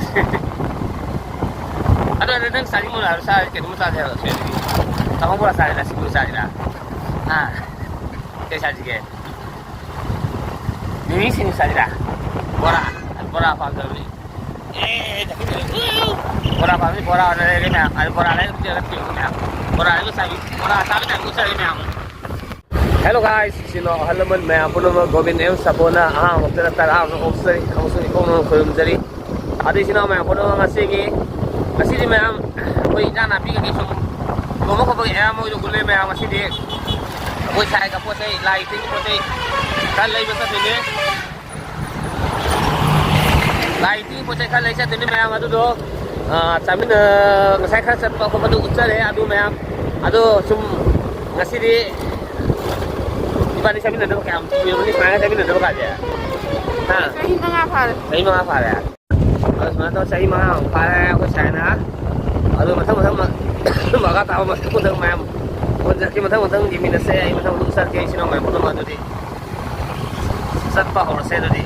ꯑꯗꯣ, ꯑꯗꯣ ꯅꯪ ꯆꯥꯅꯤꯡꯕ ꯂꯥꯛꯑꯣ, ꯆꯥꯔꯁꯤ, ꯀꯩꯅꯣꯝꯃ ꯆꯥꯁꯦ ꯍꯥꯏꯕ, ꯁꯤꯗꯒꯤ꯫ ꯀꯥꯡꯍꯧ ꯕꯣꯔꯥ ꯆꯥꯁꯤꯔꯥ, ꯁꯤꯡꯖꯨ ꯆꯥꯁꯤꯔꯥ? ꯍꯥ? ꯀꯩ ꯆꯥꯁꯤꯒꯦ? ꯃꯤꯃꯤ ꯁꯤꯡꯖꯨ ꯆꯥꯁꯤꯔꯥ? ꯕꯣꯔꯥ? ꯕꯣꯔꯥ ꯄꯥꯝꯖꯕꯅꯤ꯫ ꯑꯦ, ꯕꯣꯔꯥ ꯄꯥꯝꯃꯤ, ꯕꯣꯔꯥ ꯑꯣꯏꯅ ꯂꯩꯔꯦ ꯃꯌꯥꯝ꯫ ꯑꯗꯨ ꯕꯣꯔꯥ ꯂꯩꯔꯒ ꯄꯤꯖꯔꯒ ꯊꯤꯔꯨꯔꯣ ꯃꯌꯥꯝ꯫ ꯕꯣꯔꯥ ꯂꯩꯔꯒ ꯆꯥꯕꯤ-, ꯕꯣꯔꯥ ꯆꯥꯕꯤ ꯃꯌꯥꯝ ꯎꯠꯆꯔꯒꯦ ꯃꯌꯥꯝ꯫ Hello guys, ꯏꯆꯤꯟ ꯏꯅꯥꯎ ꯑꯍꯜ ꯂꯃꯟ ꯃꯌꯥꯝ ꯄꯨꯝꯅꯃꯛ ꯒꯣꯕꯤꯟ ꯑꯦꯝ ꯁꯥꯄꯣꯅ ꯑꯍꯥꯟꯕ ꯃꯛꯇꯗ ꯇꯔꯥꯝꯅ ꯑꯣꯛꯆꯔꯤ ꯑꯃꯁꯨꯡ ꯏꯀꯣꯛꯅ ꯈꯨꯔꯨꯝꯖꯔꯤ꯫ ꯑꯗꯨ ꯏꯆꯤꯟ ꯏꯅꯥꯎ ꯃꯌꯥꯝ ꯄꯨꯝꯅꯃꯛ ꯉꯁꯤꯒꯤ, ꯉꯁꯤꯗꯤ ꯃꯌꯥꯝ ꯑꯩꯈꯣꯏ ꯏꯟꯖꯥꯡ ꯅꯥꯄꯤ ꯀꯩꯀꯩ ꯁꯨꯝ ꯌꯣꯟꯕ ꯈꯣꯠꯄꯒꯤ ꯑꯌꯥꯝꯕ ꯑꯣꯏꯅ ꯎꯠꯂꯦ ꯃꯌꯥꯝ꯫ ꯉꯁꯤꯗꯤ ꯑꯩꯈꯣꯏ ꯁꯥꯏꯒ ꯄꯣꯠ ꯆꯩ, ꯂꯥꯏ ꯇꯤꯟꯒꯤ ꯄꯣꯠ ꯆꯩ ꯈꯔ ꯂꯩꯕ ꯆꯠꯇꯣꯏꯅꯦ꯫ ꯂꯥꯏ ꯇꯤꯟꯒꯤ ꯄꯣꯠ ꯆꯩ ꯈꯔ ꯂꯩ ꯆꯠꯇꯣꯏꯅꯦ ꯃꯌꯥꯝ꯫ ꯑꯗꯨꯗꯣ, ꯑ, ꯆꯥꯃꯤꯟꯅ-, ꯉꯁꯥꯏ ꯈꯔ ꯆꯠꯄ ꯈꯣꯠꯄꯗꯣ ꯎꯠꯆꯔꯦ꯫ ꯑꯗꯨ ꯃꯌꯥꯝ, ꯑꯗꯣ ꯁꯨꯝ ꯉꯁꯤꯗꯤ ꯏꯕꯥꯅꯤ ꯆꯠꯃꯤꯟꯅꯗꯕ ꯀꯌꯥꯝ ꯀꯨꯏꯔꯕꯅꯤ ꯁꯨꯃꯥꯏꯅ ꯆꯠꯃꯤꯟꯅꯗꯕ ꯀꯥꯁꯦ? ꯍꯥ? ꯆꯍꯤ ꯃꯉꯥ ꯐꯥꯔꯦ꯫ ꯆꯍꯤ ꯃꯉꯥ ꯐꯥꯔꯦ꯫ ꯑꯗꯣ ꯁꯨꯃꯥꯏꯅ ꯇꯧꯔ ꯆꯍꯤ ꯃꯉꯥꯃꯨꯛ ꯐꯥꯔꯦ ꯑꯩꯈꯣꯏ ꯁꯥꯏꯅ꯫ ꯑꯗꯣ ꯃꯊꯪ ꯃꯊꯪ ꯃ-, ꯃꯈꯥ ꯇꯥꯕ ꯃꯊꯪ ꯃꯊꯪ ꯃꯌꯥꯝ ꯍꯣꯟꯖꯔꯛꯀꯦ꯫ ꯃꯊꯪ ꯃꯊꯪ ꯌꯦꯡꯃꯤꯟꯅꯁꯦ꯫ ꯑꯩ ꯃꯊꯪ ꯃꯊꯪ ꯆꯠꯀꯦ ꯏꯆꯤꯟ ꯏꯅꯥꯎ ꯃꯌꯥꯝ ꯄꯨꯝꯅꯃꯛ꯫ ꯑꯗꯨꯗꯤ ꯆꯠꯄ ꯍꯧꯔꯁꯦ ꯑꯗꯨꯗꯤ꯫